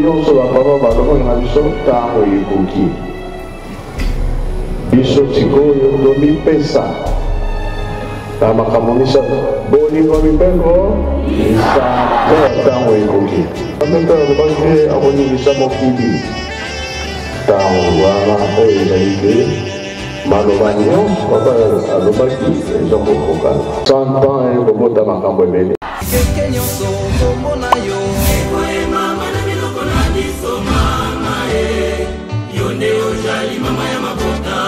Nyonso bapapa balobaki na biso ntango ekoki. Biso sikoyo tomipesa na makambo misato, bolingo, mibeko misato ya ntango ekoki. Nzambe mpe alobaki te akoningisa mokili ntango wana oyo ezali te maloba nyonso papa alobaki eza kokokana. 100 ans ekobota makambo ebele. Keke nyonso kombo na yo ekoyemama na minoko na biso mama e yo nde ojali mama ya mabota.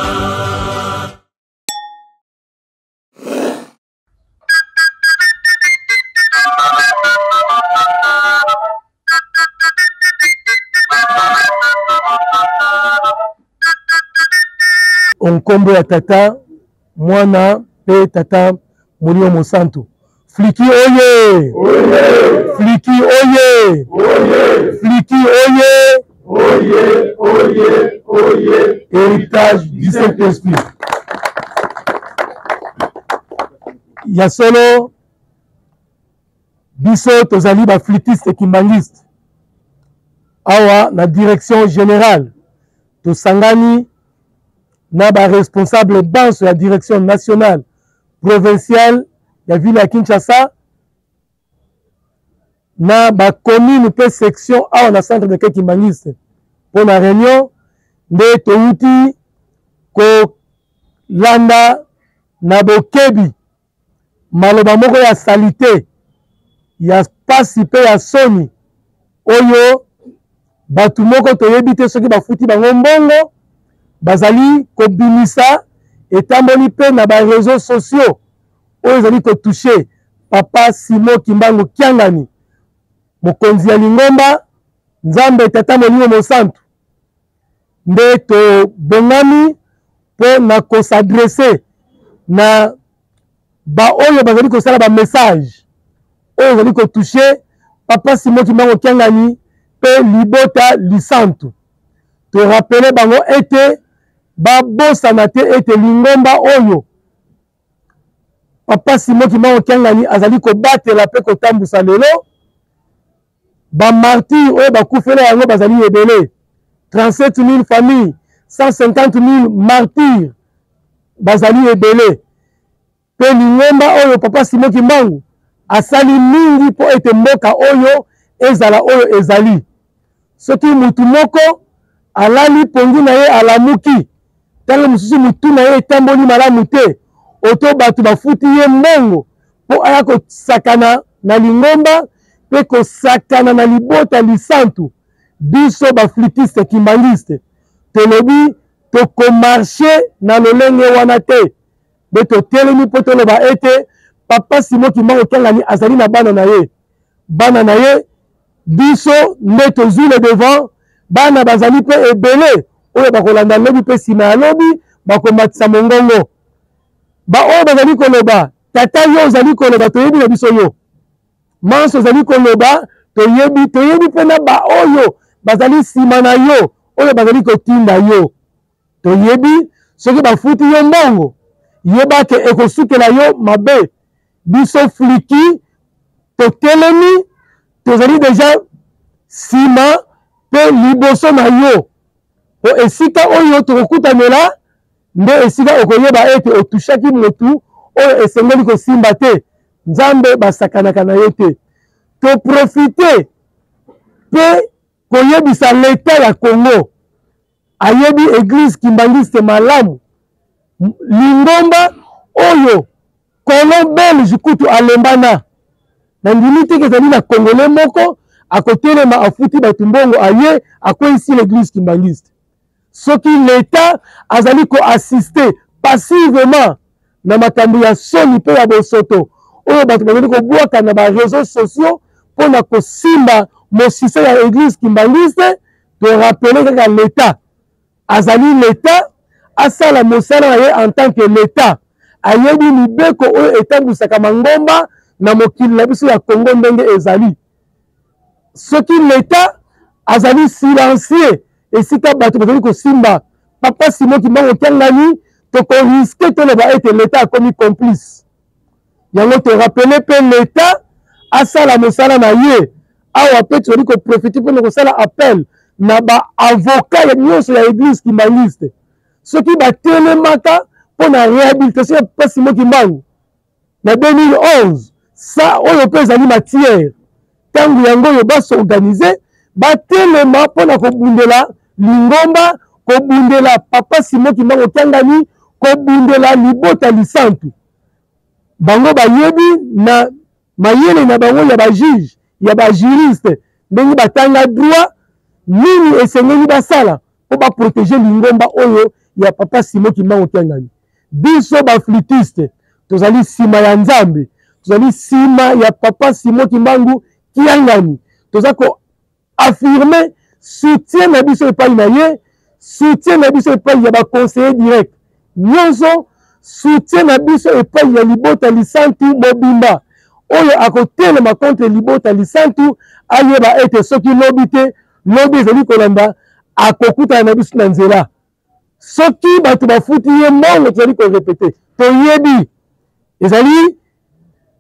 Nkombo ya Tata, Mwana mpe Tata Molimo Mosantu. Fliki oye! Fliki oye! Fliki oye! Oye, oye, oye! Héritage du Saint-Esprit. Ya solo, biso tozali ba flutiste kimbanguiste awa na direction générale tosangani na ba responsable banso ya direction nationale provinciale ya ville ya Kinshasa na ba commune mpe section awa na centre de kimbanguiste mpo na réunion nde touti kolanda na bokebi maloba moko ya salite ya pasi mpe ya soni oyo bato moko toyebi te soki bafuti bango mbongo bazali kobimisa etamboli mpe na ba réseaux sociaux oyo ezali kotouche papa Simon Kimbangu Kiangani mokonzi ya lingomba Nzambe Tata Molimo Mosantu nde tobengami mpo na kosadresse na baoyo bazali kosala bamessage oyo ezali kotouche papa Simon Kimbangu Kiangani mpe libota lisantu. Torapele bango ete babosana te ete lingomba oyo papa Simon Kimbangu Kiangani azali kobatela mpe kotambusa lelo, ba martyrs oyo bakufela yango bazali ebele, 37 000 familles, 150 000 martyrs bazali ebele. Mpe lingomba oyo papa Simon Kimbangu asali mingi mpo ete mboka oyo ezala oyo ezali. Soki mutu moko alali pongi na ye alamuki, ntango mosusu mutu na ye etamboli malamu te, oto bato bafuti ye mbongo mpo aya kosakana na lingomba mpe kosakana na libota lisantu, biso ba flûtiste kimbanguiste tolobi tokomarche na lolenge wana te. Mpe totelemi mpo toloba ete papa Simon Kimbangu Kiangani azali na bana na ye, bana na ye biso nde tozwi le devant. Bana bazali mpe ebele oyo bakolanda lobi mpe nsima ya lobi bakomatisa mongongo. Baoyo bazali koloba tata yo ozali koloba toyebi na biso yo manso ozali koloba toyebi, toyebi mpe na baoyo bazali nsima na yo oyo bazali kotinda yo. Toyebi soki bafuti yo mbongo, yeba ke ekosukela yo mabe. Biso fliki totelemi, tozali deja nsima mpe liboso na yo, po esika oyo tokokutanela nde esika okoyeba ete otushaki motu oyo esengeli kosimba te. Nzambe basakanaka na ye te. Toprofite mpe koyebisa leta ya Congo ayebi eglise kimbanguiste malamu, lingomba oyo colon belge kutu alembana. Nandimi te ezali na congolais moko akotelema afuti bato mbongo aye akweyisi l'église kimbanguiste. Soki leta azali koassiste passivement na makambo ya soni mpe ya bosoto oyo bato bazali kobwaka na ba réseaux sociaux mpo na kosimba mosisa ya église kimbanguiste, torapele kaka leta azali leta, asala mosala na ye en tant que leta, ayebi mibeko oyo etambwisaka mangomba na mokili na biso ya Congo ndenge ezali. Soki leta azali silencieux esika bato bazali kosimba papa Simon Kimbangu Kiangani, tokoriske toloba ete leta akomi complice. Yango torapele mpe leta asala mosala na ye. Awa mpe tozali koprofite mpo na kosala appel na baavocat ya nyonso ya eglise kimbanguiste, soki batelemaka mpo na réhabilitation ya Papa Simon Kimbangu na 2011, sa oyo mpe ezali matière ntango yango oyo basorganize batelema mpo na kobundela lingomba, kobundela Papa Simon Kimbangu Kiangani, kobundela libota lisantu. Bango bayebi na mayele na bango ya bajuge, ya bajuriste, ndenge batanga droit, nini esengeli basala mpo baprotege lingomba oyo ya Papa Simon Kimbangu Kiangani. Biso baflutiste tozali nsima ya Nzambe, tozali nsima ya Papa Simon Kimbangu Kiangani, toza ko affirmer soutien na biso epai na ye, soutien na biso epai ya baconseiller direct nyonso, soutien na biso epai ya libota lisantu mobimba. Oyo akotelema contre libota lisantu ayeba ete soki lobi te, lobi ezali kolanda, akokutana na biso na nzela. Soki bato bafuti ye mbongo, tozali korepete, toyebi ezali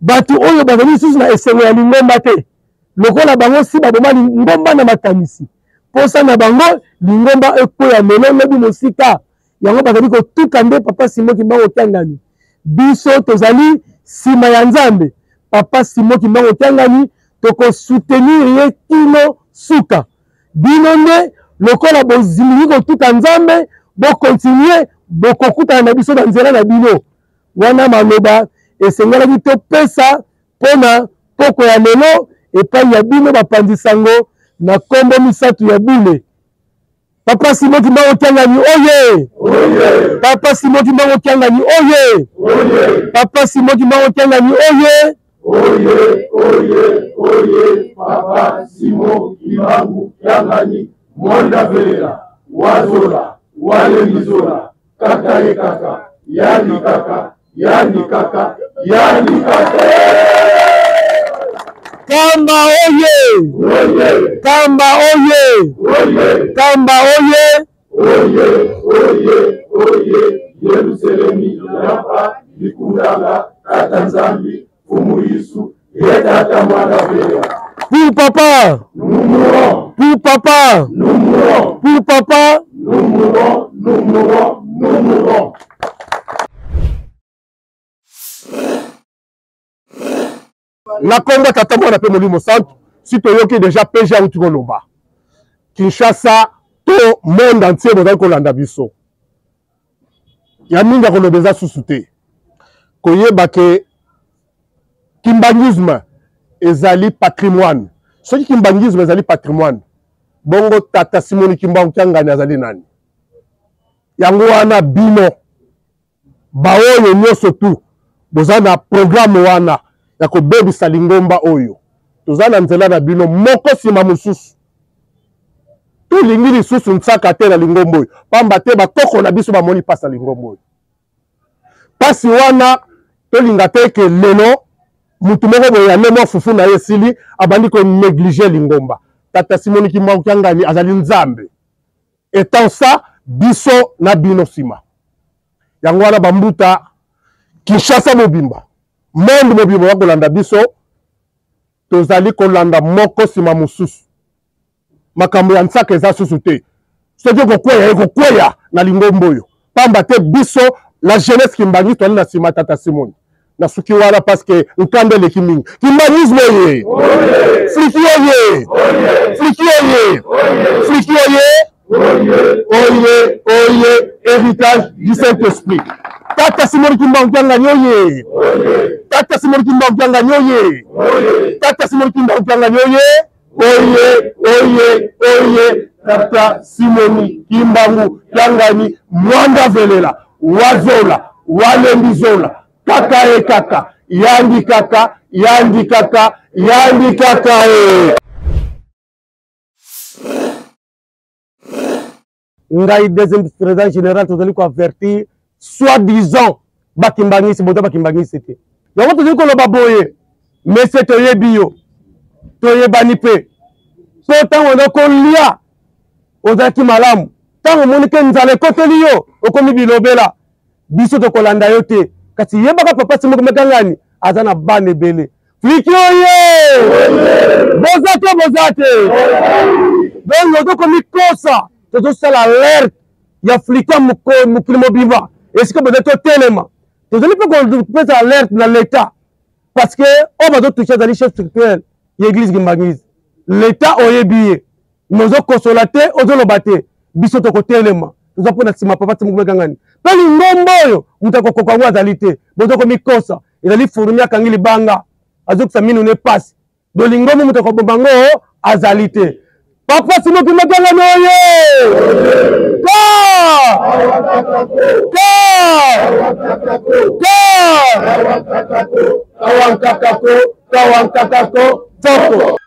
bato oyo bazali lisusu na esengo ya lingomba te, lokola bango si baboma lingomba na makanisi, mposa na bango lingomba ekweya lelo lobi mosika, yango bazali kotuka nde Papa Simon Kimbangu Kiangani. Biso tozali nsima ya Nzambe. Papa Simon Kimbangu Kiangani tokosoutenir ye kino suka. Bino nde lokola bozilingi kotuka Nzambe, bokontinue, bokokutana na biso na nzela na bino. Wana maloba esengelaki topesa mpo na poko ya lelo epai ya bino bapanzi sango na kombo misatu ya bule. Papa Simon Kimbangu Kiangani oye! Oye! Papa Simon Kimbangu Kiangani oye! Oye! Papa Simon Kimbangu Kiangani oye! Oye, oye, oye, Papa Simon Kimbangu Kiangani, Mwanda Velela, Wazola, Walemizola, kaka ye kaka, yani kaka, yani kaka, yani kaka. Kamba oye! Oye! Kamba oye! Oye! Kamba oye! Oye, oye, oye, Yerusalemi yapa likundanga tata Nzambi Fumu Yesu ye tata mwana veya. Pour papa! Nous mourrons! Pour papa! Nous mourrons! Pour papa! Nous mourrons, nous mourrons, nous mourrons! Na kombo Tata, Mwana mpe Molimo Santu, si toyoki deja PG auti koloba, Kinshasa to monde entier bozali kolanda biso, ya mingi ya koloba eza susu te. Koyeba ke kimbanguisme ezali patrimoine. Soki kimbanguisme ezali patrimoine, bongo Tata Simoni Kimbangu Kiangani azali nani? Yango wana bino baoyo nyonso tu boza na programme wana ya kobebisa lingomba oyo, toza na nzela na bino moko nsima mosusu. Tolingi lisusu nsaka te na lingomba oyo, pamba te bakoko na biso bamoni mpasi na lingomba oyo. Mpasi wana tolinga te ke lelo mutu moko boye ane mwa fufu na ye esili abandi koneglige lingomba. Tata Simoni Kimbangu Kiangani azali Nzambe. Etant ça, biso na bino nsima. Yango wana bambuta Kinshasa mobimba, monde mobimba bakolanda biso, tozali kolanda moko nsima mosusu. Makambo ya nsaka eza susu te. Soki ekokweya, ekokweya na lingomba oyo. Pamba te biso la jeunesse kimbanguiste tozali na nsima Tata Simoni. Nasuki wana parce que nkanda eleki mingi. Kimbanguisme oye! Fliki oye! Fliki oye! Fliki oye! Oye, oye, héritage du Saint-Esprit. Tata Simoni Kimbangu Kiangani oye! Tata Simoni Kimbangu Kiangani oye! Tata Simoni Kimbangu Kiangani oye! Oye, oye, oye, Tata Simoni Kimbangu Kiangani, Mwanda Velela, Wazola, Walembizola, kaka e kaka, yandi kaka, yandi kaka, yandi kaka e. Ngai deuxième président général, tozali koavertir soi-disant bakimbangisi, boza bakimbangisi te. Yango tozali koloba boye, mese toyebi yo, toyebani mpe mpo ntango oza kolia ozalaki malamu, ntango omoni ke nzala ekoteli yo okomi bilobela, biso tokolanda yo te. Kasi yebaka Papa Simon Kimbangu aza na bana ebele. Fliki oye! Boza te boza te. Donc ozokomikosa tozosala alerte ya flika mokili mobimba esika boza totelema. Tozali mpe kopesa alerte na l'Etat parce que oyo bazotouche azali chef spirituel ya église kimbanguiste. L'Etat oyebi ye mais ozokosola te ozoloba te biso tokotelema toza mpo na nsima papa timokangani mpe lingomba oyo moto akokoka yango azali te bozokomikosa ezali fourmi akangi libanga azokisa minu ne pasi do lingomba moto akobomba yango azali te papa simokimakangani oye ka ka ka kawankakako kawankakako toko.